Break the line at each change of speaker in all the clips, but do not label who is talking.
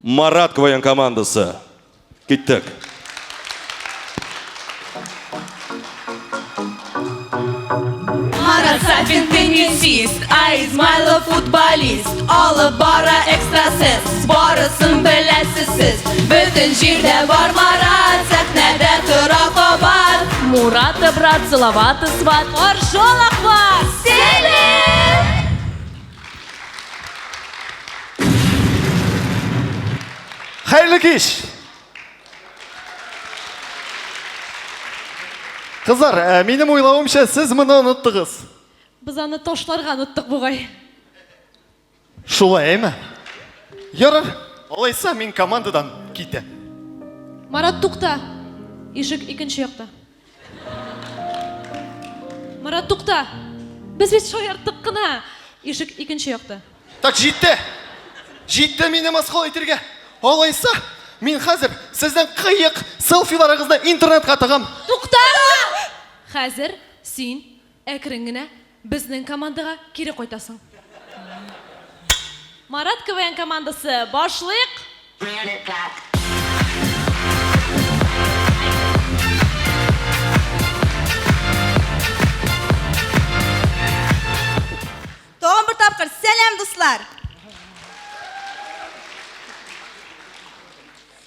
Марат КВН командасы. Киттек.
Марат Сафин теннисист, а Измайлов футболист. Алып бара экстрасенс, барысын беләсез сез. Бөтен җирдә бар Марат, сәхнәдә тора кабат.
Мурата брат, целовата сват,
Аршолак бар! Сәлем!
Хәерле кич! Кызлар, э, минем уйлавымча, сез моны оныттыгыз.
Без аны ташларга оныттык бугай.
Шулаймы? Ярар, алайса мин командадан китәм.
Марат, тукта. Ишек икенче якта. Марат, тукта. Без бит шаярттык кына. Ишек икенче якта.
Так, җитте! Җитте мине мыскыл итергә. Алайса, мин хәзер сезнең кыек селфиларыгызны интернетка тыгам.
Тукта! Хәзер син әкрен генә безнең командага кире кайтасың. Марат КВН командасы, башлыйк!
Тагын бер тапкыр сәлам, дуслар!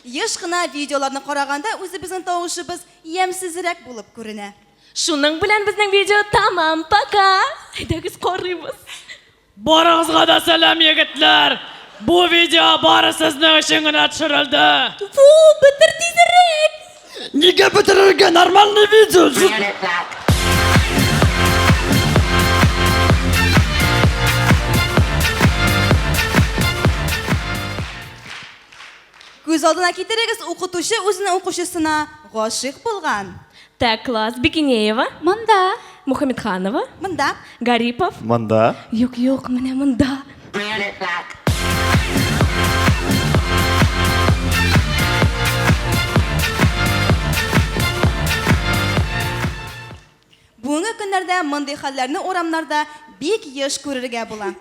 Еш кына видеоларны караганда үзебезнең тавышыбыз ямьсезрәк булып күренә.
Шуның белән безнең видео тәмам, пока! Әйдәгез карыйбыз.
Барыгызга да сәлам, егетләр! Бу видео бары сезнең өчен генә төшерелде.
Фу, бетер тизрәк!
Нигә бетерергә? Нормальный видео.
Күз алдына китерегез, укытучы үзенең укучысына гашыйк булган.
Так, класс. Бикинеева. Монда. Мухаметханова.
Монда.
Гарипов.
Монда.
Юк, юк, менә монда.
Бүгенге көннәрдә мондый хәлләрне урамнарда бик еш күрергә була.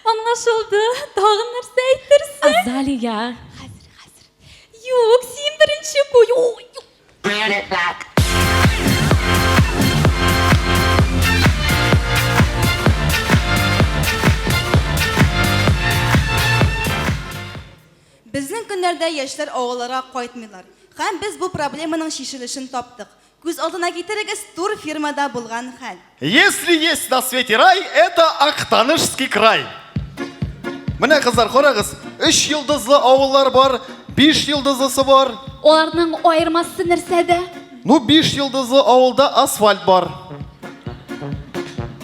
Аңлашылды. Тагын нәрсә әйтерсең? Азалия. Хәзер, хәзер. Юк, син беренче куй. Ой, юк.
Безнең көннәрдә яшьләр авылларга кайтмыйлар. Һәм без бу проблеманың чишелешен таптык. Күз алдына китерегез турфирмада булган хәл.
Если есть на свете рай, это Актанышский край. Менә кызлар, карагыз, өч йолдызлы авыллар бар, биш йолдызлысы бар.
Аларның аермасы нәрсәдә?
Ну, биш йолдызлы авылда асфальт бар.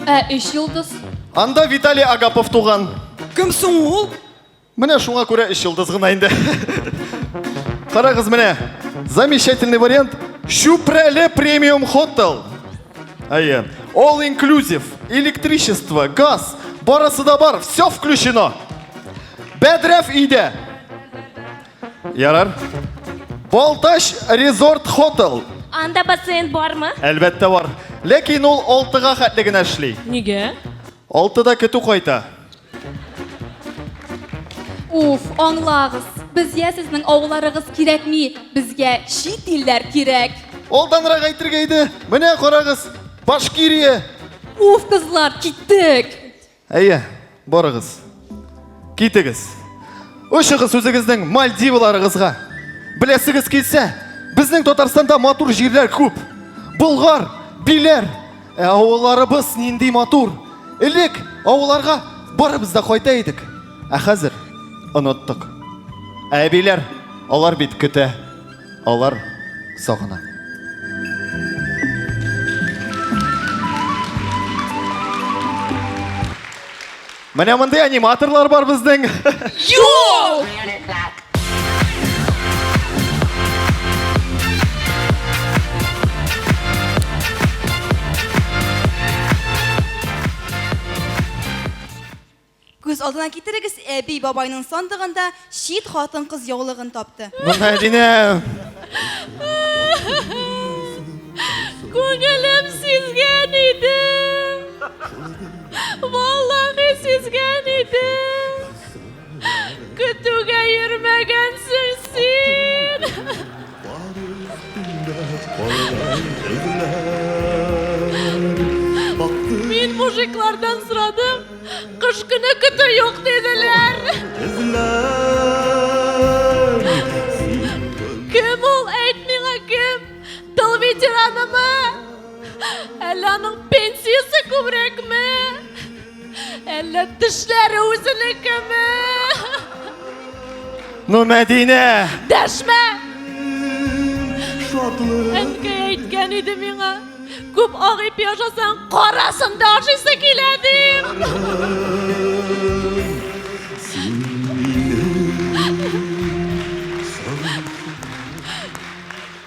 Ә өч йолдыз?
Анда Виталий Агапов туган.
Кем соң ул?
Менә шуңа күрә өч йолдыз гына инде. Карагыз менә. Замечательный вариант. Чүпрәле премиум хотел. Әйе. All inclusive, электричество, газ, барысы да бар, все включено. Бәдрәф өйдә. Ярар. Балтач резорт хотел.
Анда бассейн бармы?
Әлбәттә бар. Ләкин ул алтыга хәтле генә эшли.
Нигә?
Алтыда көтү кайта.
Уф, аңлагыз, безгә сезнең авылларыгыз кирәкми, безгә чит илләр кирәк.
Алданрак әйтергә иде. Менә карагыз, Башкирия.
Уф, кызлар, киттек.
Әйе, барыгыз. Китегез. Очыгыз үзегезнең Мальдиваларыгызга. Беләсегез килсә, безнең Татарстанда матур җирләр күп. Болгар, Биләр, Ә авылларыбыз нинди матур! Элек авылларга барыбыз да кайта идек. Ә хәзер оныттык. Ә әбиләр, алар бит көтә, алар сагына. Менә мондый аниматорлар бар безнең.
Юк!
Күз алдына китерегез, әби бабайның сандыгында чит хатын-кыз яулыгын тапты.
Моны Әдинә.
Күңелем сизгән иде. Валлахи сизгән иде. Көтүгә йөрмәгәнсең.
Мужиклардан сорадым, кыш көне көтү юк диделәр. Кем ул, әйт миңа, кем? Тыл ветеранымы? Әллә аның пенсиясе күбрәкме? Әллә тешләре үзенекеме?
Ну, Мәдинә!
Дәшмә! Әнкәй әйткән иде миңа, күп ак ипи ашасаң, карасын да ашыйсы килә, дип.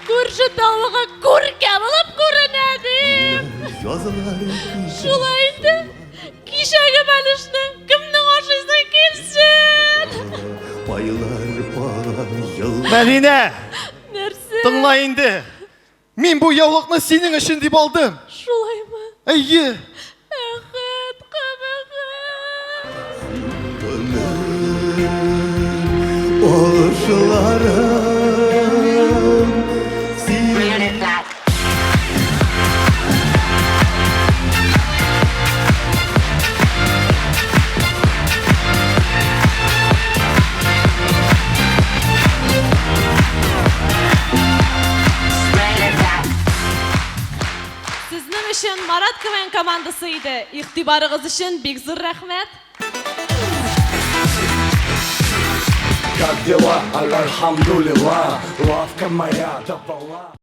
Күрше тавыгы күркә булып күренә, дип. Шулай инде, кичәге бәлешне кемнең ашыйсы килсен?
Мәдинә!
Нәрсә?
Тыңла инде. Мин бу яулыкны синең өчен дип алдым.
Шулаймы?
Әйе.
Әхәт, кабахәт. Сезнең өчен Марат КВН командасы иде. Игътибарыгыз өчен бик зур рәхмәт.
Как дела? Альхамдулилла, лавка моя до пола.